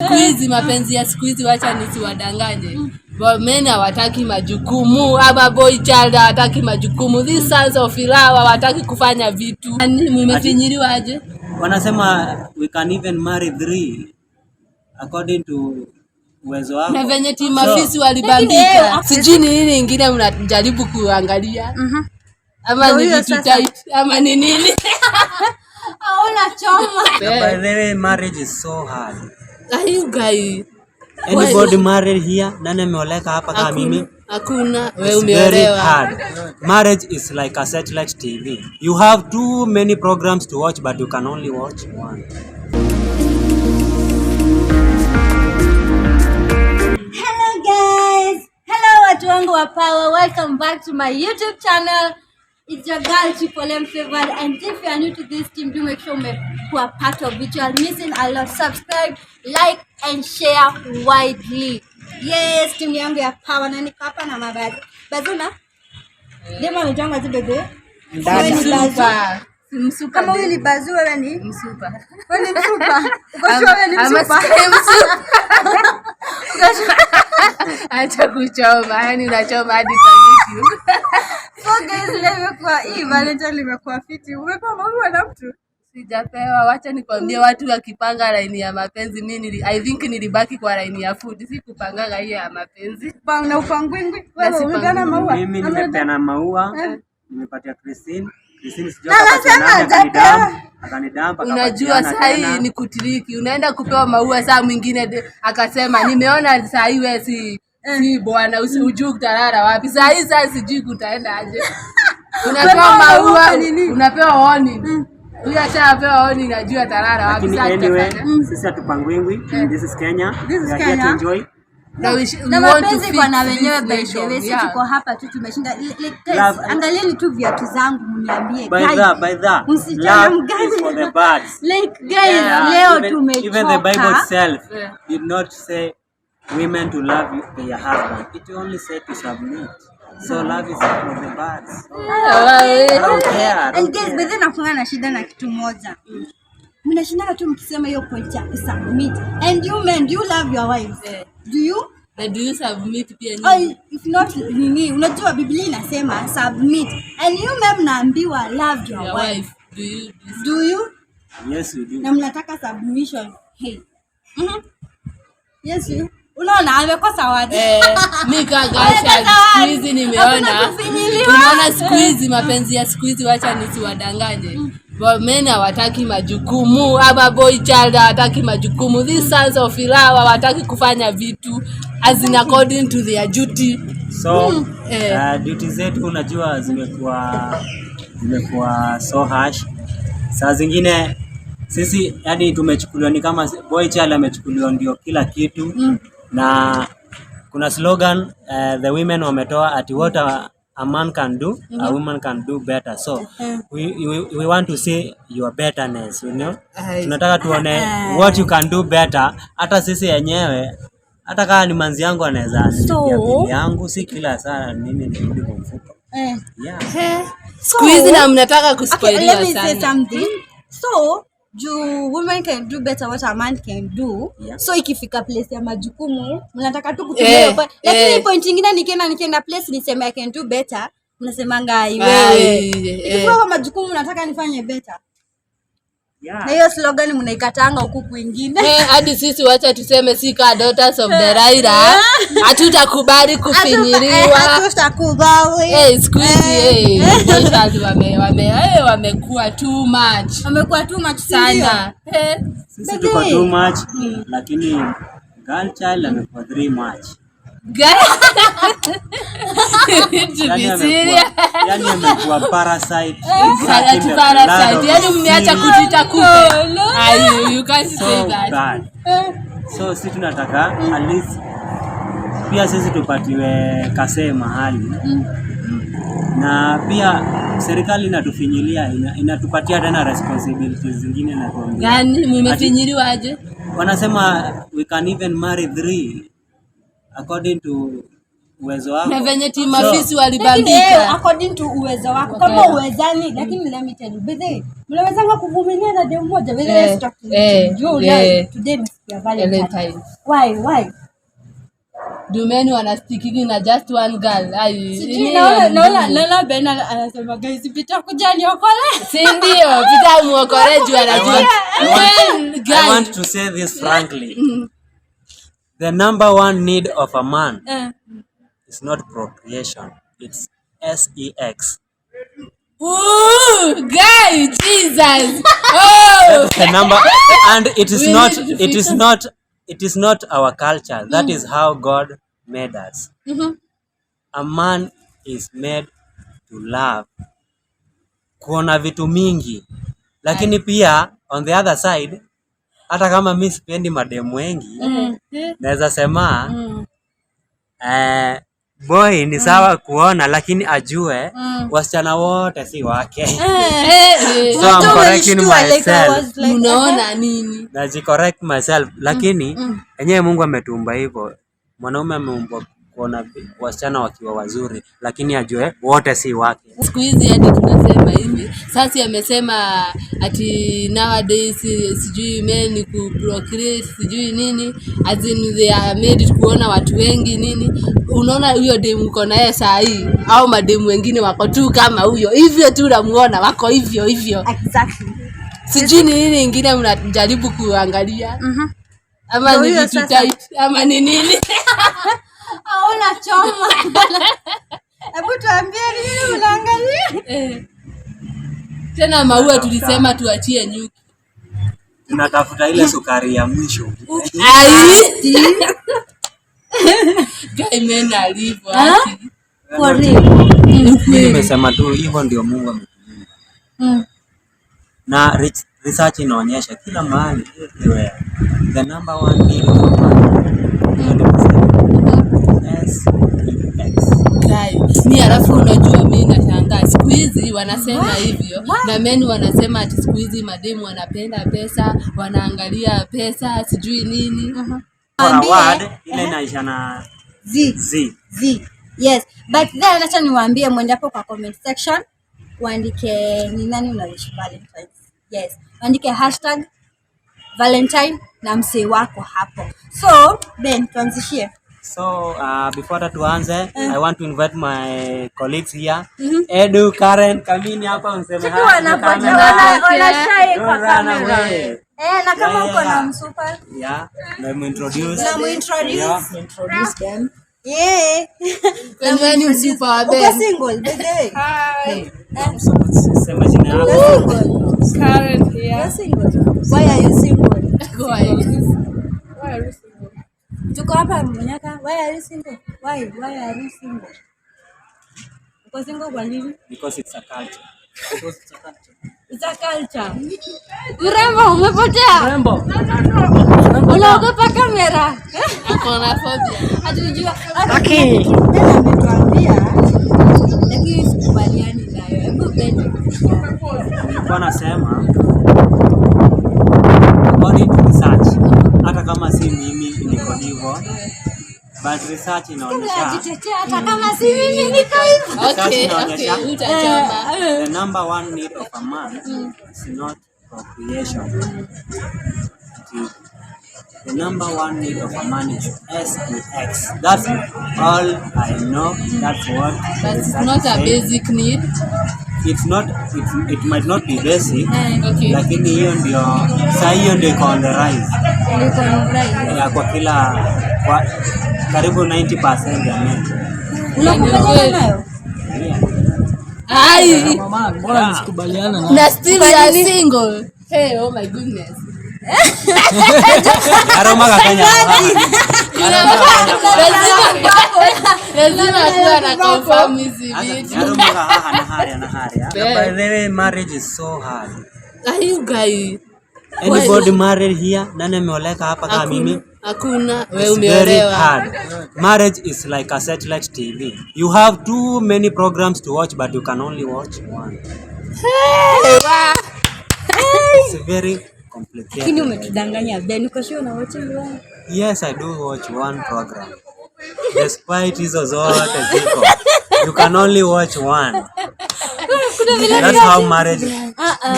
Siku hizi mapenzi ya siku hizi, wacha nisiwadanganye. Men hawataki majukumu, ama boy child hawataki majukumu. These sons of love hawataki kufanya vitu. Yaani, mmefinyiliwa aje? Wanasema we can even marry three according to uwezo wako. Na venye team Mafisi walibambika, sijui ni nini ingine mnajaribu kuangalia, ama Ndio ni hiyo vitu sasa. Tight ama ni nini? Hauna choma. By the way, marriage is so hard. Are you guy? Anybody married here? Nani ameoleka hapa kama mimi? Hakuna. Wewe It's very umeolewa. Hard. Marriage is like a satellite TV. You have too many programs to watch, but you can only watch one. Hello guys. Hello watu wangu wa power. Welcome back to my YouTube channel. It's your girl Chipolem Favored, and if you are new to this team, do make sure umekuwa part of it. You are missing a lot. Subscribe, like and share widely. Yes, team yangu ya power na niko hapa na mabazi. Bazuna? Dema ameitwanga tu bebe. Wewe ni bazu. Msupa. Si msupa. Kama huyu ni bazu, wewe ni Msupa. Wewe ni msupa. Uko sure wewe ni Ama msupa? si msupa. Acha kuchoma, yani unachoma hadi kwa YouTube. So guys, leo imekuwa hii Valentine limekuwa fiti. Umepewa maua na mtu? Sijapewa, wacha nikwambie, watu wakipanga laini ya mapenzi, mi I think nilibaki kwa laini ya food, si kupangaga hiyo ya mapenzi. Na upangwingwi. Na Wewe sipangwi. umepeana maua? Mimi nimepeana maua, nimepatia Christine. Christine sijui Na akapatia anasema nani, hajapewa. akanidump, Unajua akapatiana saa hii tena. ni kutiriki, unaenda kupewa maua, saa mwingine akasema nimeona saa hii wewe si bwana, usijui kutalala wapi saa hii, saa sijui kutaenda aje. Unapewa Kupewa maua maua, nini? Unapewa warning. Huyu ashapewa warning, najua atalala wapi. Lakini Saa anyway, tutafanya. sisi hatupangwingwi. This is Kenya. This is We are here to Kenya. enjoy. Na we Na want to mapenzi fix kwa na wenyewe, this by the nation. way, si tuko hapa tu tumeshinda. Like, guys, angalieni tu viatu zangu mniambie. By Guys, the by the msichana love mgani? is for the birds. Like guys, Yeah, leo even, even the Bible tumechoka. itself did not say women to love their husband. It only said to submit. So love is for the birds. I don't care. I And don't guys, care. by then nakuanga na shida na kitu moja. Mnashindana tu mkisema hiyo point ya kusubmit. And you men, do you love your wives? Yeah. Do you? Na do you submit pia Or nyinyi? If not nini, unajua Biblia inasema submit. And you men mnaambiwa love your Your wife. wife. Do you Do you? Yes, we do. Na mnataka submission. Hey. Yes, you. Unaona amekosa words. Eh, mi ka Amekosa gasha siku words. hizi nimeona, Hakuna kufinyiliwa. unaona siku hizi mapenzi ya siku hizi, wacha nisiwadanganye. Men hawataki majukumu, ama boy child hawataki majukumu. These sons of love hawataki kufanya vitu as in according to their duty. So duty zetu unajua zimekuwa so harsh. Saa zingine sisi yani tumechukuliwa ni kama boy child amechukuliwa ndio kila kitu, na kuna slogan the women wametoa ati what a man can do, a woman can do better. So we want to see your betterness. Ai. Tunataka tuone what you can do better. Hata sisi wenyewe, hata kama ni manzi yangu anaweza nilipia bili yangu, si kila saa mimi nirudi kwa mfuko. Yeah. Siku hizi na mnataka Okay, kuspoiliwa let me say sana. Something. So, juu women can do better what a man can do. So ikifika place ya majukumu, mnataka tu kutumia hiyo point. Lakini point ingine nikienda place niseme I can do better, mnasemanga ai wewe. Ai, eh. Ikifika kwa majukumu nataka nifanye better. Na hiyo slogan mnaikatanga huku kwingine. Eh, hadi sisi wacha tuseme si ka daughters of the Raila hatutakubali kufinyiliwa. Hatutakubali. Eh, siku hizi boys wamekuwa too much. Wamekuwa too much, si ndio? Sana. Eh. Sisi tuko too much, lakini girl child amekuwa three much. To Yani be serious. amekuwa, yani amekuwa parasite. Sucking Ati the blood parasite. of Yani the mmeacha sea. kutuita kupe. Ay, you can't say So that. bad. So si tunataka at least pia sisi tupatiwe kasee mahali, na pia serikali inatufinyilia, inatupatia tena responsibilities zingine na tuambia. Gani mmefinyiliwa aje? Wanasema we can even marry three according to Uwezo wako. Na venye So, team afisi Lakini walibambika. according to uwezo wako, kama uwezani, lakini let me tell you, by mnawezanga kuvumilia na demu moja. By the way, let's talk to you. Today ni siku ya Valentine. Valentine. Why? Dumeni wanastikigi na just one girl. Ai, Sijui ini naona ni naona ngumu. naona Ben anasema guys, Peter kuja niokole. Si ndio? Peter muokole juu anajua. Men, I guy. want to say this frankly. The number one need of a man is not procreation. It's sex. Ooh, guy, Jesus. Oh. The number, and it is We not need to it is fix- not it is not our culture. That is how God made us. A man is made to love, kuona vitu mingi, lakini pia on the other side, hata kama mi sipendi mademu wengi, naweza sema boy ni sawa kuona, lakini ajue wasichana wote si wake. Eh, eh. So I'm Unajua correcting umenishtua, like I myself. was like, Mnaona nini? Najicorrect myself, lakini enyewe Mungu ametuumba hivyo. Mwanaume ameumbwa kuona wasichana wakiwa wazuri, lakini ajue wote si wake. Siku hizi hadi tunasema hivi sasa, amesema ati nowadays sijui men ni ku procreate sijui nini, as in they are made kuona watu wengi nini. Unaona huyo demu uko naye saa hii au mademu wengine wako tu kama huyo hivyo tu, unamuona wako hivyo hivyo, Exactly. sijui ni nini ingine mnajaribu kuangalia ama Ndio ni hiyo vitu sasa. tight ama ni nini? Hauna choma. Hebu tuambie nini unaangalia? Eh. Tena maua tulisema tuachie nyuki. Tunatafuta ile sukari ya mwisho. Ai. Guy men alivyo. Ati. For real. Mimi nimesema tu hivyo ndio Mungu ametuumba. Na research inaonyesha kila mahali, everywhere, the number one need of a man, hiyo nimesema, S E X. Guy. Ni alafu unajua mimi nashangaa siku hizi wanasema hivyo na men wanasema ati siku hizi mademu wanapenda pesa, wanaangalia pesa, sijui nini. For a Ambie. word ile inaisha na Z. Z. Z. Yes. But then acha niwaambie mwende hapo kwa comment section uandike ni nani unawish Valentines. Yes. Uandike hashtag Valentine na msee wako hapo. So, Ben, tuanzishie. So before hata tuanze, I want to invite my colleagues here. Edu, Karen, kamini hapa mseme hi. Sijui wanapotea Kamera. wanashai kwa Don't run kamera. away. Eh, na kama Yeah, uko na yeah. msupa Yeah, let me introduce. na muintroduce. Yeah. Introduce them. Yeah. Kwani wewe ni msupa wa Uko Ben? single by the way? Hi, Sema jina Uko yako. single? Karen here. You're single. Why are you single? Why? Why are you single? Tuko hapa Munyaka. Why are you single? Why? Why are you single? Uko single kwa nini? Because it's a culture. It's a culture. Urembo umepotea. Rembo. Unaogopa kamera. Ako na phobia. Hatujua. Lakini Ben ametuambia lakini sikubaliani nayo. Hebu Ben. Nilikuwa nasema according to research, hata kama si mimi niko hivyo, but research inaonyesha Unajitetea hata kama si mimi niko hivyo. Okay, inaonyesha- okay, utachoma. the number one need of a man is not procreation. It is the number one need of a man is sex. That's all I know. That's what But it's research not a says. basic need. It's not, it might not be basic, Okay. lakini hiyo ndio saa hiyo ndio iko on the rise Niko right. ya kwa kila kwa karibu 90% ya men. Unakubaliana nayo? Yeah. Ai. Mama, mbona nisikubaliana na Na still you are single. Hey, oh my goodness. Aroma kakanya. Lazima kuwa na confirm hizi vitu. Aroma haha na haria na haria. Yeah. By the way, marriage is so hard. Are you guy? Anybody married here? Nani ameoleka hapa kama mimi? Hakuna, wewe It's very umeolewa. hard. Marriage is like a satellite TV. You have too many programs to watch, but you can only watch one. Hey, wa. It's very Lakini complicated. umetudanganya Ben, uko sure una watch one? Yes, I do watch one program. Despite hizo zote ziko, you can only watch one. Kuna vile That's how marriage. Ah, ah.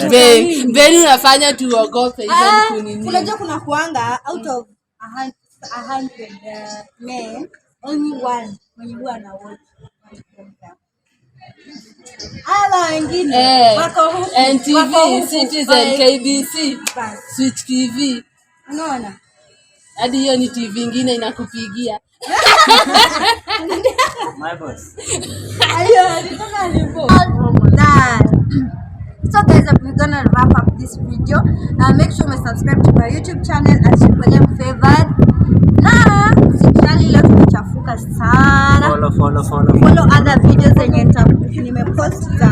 Guy, Ben unafanya tuogope even Ah, kunini. unajua kuna kuanga out of 100 men, only one mwenye huwa ana watch one program. Hawa wengine Eh, wako huku, NTV, wako huku, Citizen, KBC, bas. Switch TV. Unaona? Hadi hiyo ni TV ingine inakupigia. My boss. Ayo, alitaka alipo. That. So guys, we're gonna wrap up this video. Make sure you subscribe to my YouTube channel at Chipolem Favored. Na usijali leo tumechafuka sana. Follow, follow, follow. Follow other videos zenye nimepost za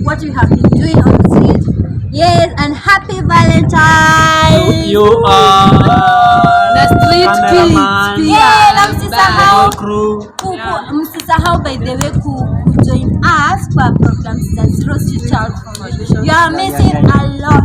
what we have been doing on street. Yes, and happy Valentine. You are Na street kids cameraman, pia. Yeah, na msisahau whole crew. Msisahau by the way ku join us kwa programs za Zero Street Child Foundation. You are missing a lot.